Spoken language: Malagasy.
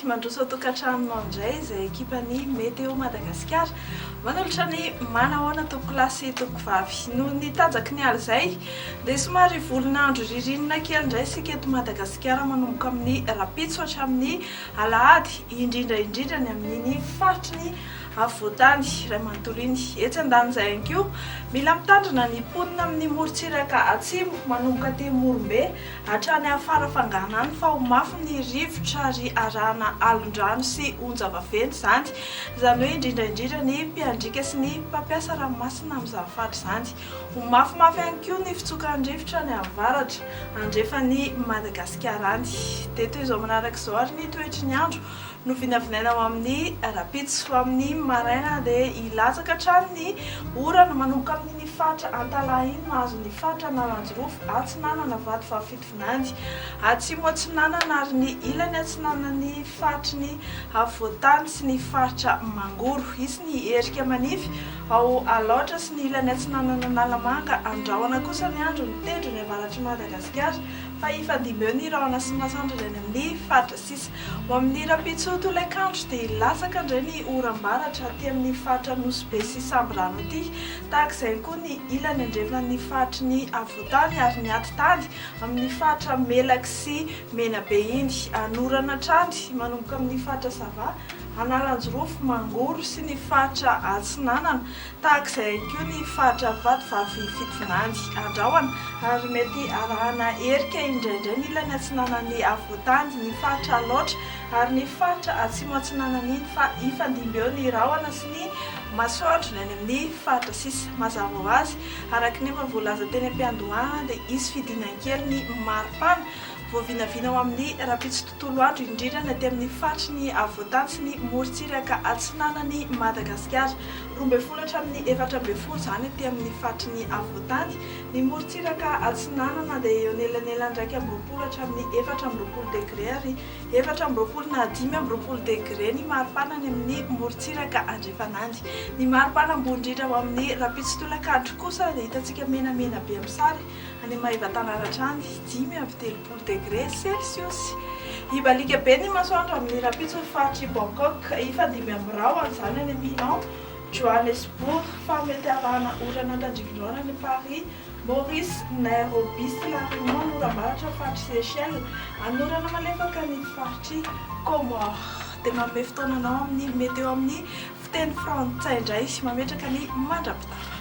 Mandroso ao-tokantranonao indray izay ekipan'ny Météo Madagasikara. Manolotra ny manahoana tompokolahy sy tompokovavy. Noho ny tanjaky ny ala izay dia somary volon'andro ririnina kely indray isika eto Madagasikara manomboka amin'ny rahampitso hatramin'ny alahady, indrindra indrindra ny amin'iny faritry ny afovoantany iray manontolo iny. Etsy andanin'izay ihany koa, mila mitandrina ny mponina amin'ny morontsiraka atsimo manomboka aty Morombe hatrany Farafangana any fa ho mafy ny rivotra ary arahana alon-drano sy onja vaventy izany. Izany hoe indrindra indrindra ny mpiandriaka sy ny mpampiasa ranomasina amin'izany faritra izany. Ho mafimafy ihany koa ny fitsokan'ny rivotra any avaratra andrefan'i Madagasikara any. Dia toy izao manaraka izao ary ny toetry ny andro no vinavinaina ho amin'ny rahampitso. Ho amin'ny maraina dia hilatsaka hatrany ny orana manomboka amin'iny faritra Antalaha iny mahazo ny faritra Analanjirofo, Atsinanana, Vatovavy Fitovinany, Atsimo Atsinanana ary ny ilany atsinanan'ny faritry ny afovoantany sy ny faritra Mangoro. Hisy ny erika manify ao Alaotra sy ny ilany atsinanan'Analamanga. Andrahona kosa ny andro ny tendrony avaratr'i Madagasikara fa hifandimby eo ny rahona sy ny masoandro indray any amin'ny faritra sisa. Ho amin'ny rahampitso tolakandro dia hilatsaka indray ny oram-baratra aty amin'ny faritra Nosy Be sy Sambirano aty. Tahaka izay ihany koa ny ilany andrefan'ny faritry ny afovoantany ary ny atitany amin'ny faritra Melaky sy Menabe iny. Hanorana hatrany manomboka amin'ny faritra Sava, Analanjirofo, Mangoro sy ny faritra Atsinanana. Tahaka izay ihany koa ny faritra Vatovavy Fitovinany, Andrahona ary mety arahana erika indraindray ny ilany atsinanan'ny afovoantany, ny faritra Alaotra ary ny faritra atsimo atsinanana iny fa hifandimby eo ny rahona sy ny masoandro ny any amin'ny faritra sisa. Mazava ho azy, araka ny efa voalaza teny am-piandohana dia hisy fidinan-kely ny maripana voavinavina ho amin'ny rahampitso tontolo andro indrindra ny aty amin'ny faritry ny afovoantany sy ny morontsiraka atsinanan'i Madagasikara. 12 hatramin'ny 14 izany aty amin'ny faritry ny afovoantany. Ny morontsiraka atsinanana dia eo anelanelan'ny 21 hatramin'ny 24 degre ary 24 na 25 degre ny maripana any amin'ny morontsiraka andrefana any. Ny maripana ambony indrindra ho amin'ny rahampitso tolakandro kosa dia hitantsika menamena be amin'ny sary any Maevatanàna hatrany, 35 degre selsiosy. Hibaliaka be ny masoandro amin'ny rahampitso ny faritr'i Bangkok. Hifandimby amin'ny rahona izany any Milan, Johannesburg, fa mety arahana orana tandrivindraona any Paris, Maurice, Nairobi sy La Réunion, oram-baratra ny faritr'i Seychelles, hanorana malefaka ny faritr'i Comores. Dia manome fotoana anao amin'ny météo amin'ny fiteny frantsay indray. Mametraka ny mandra-pitafa.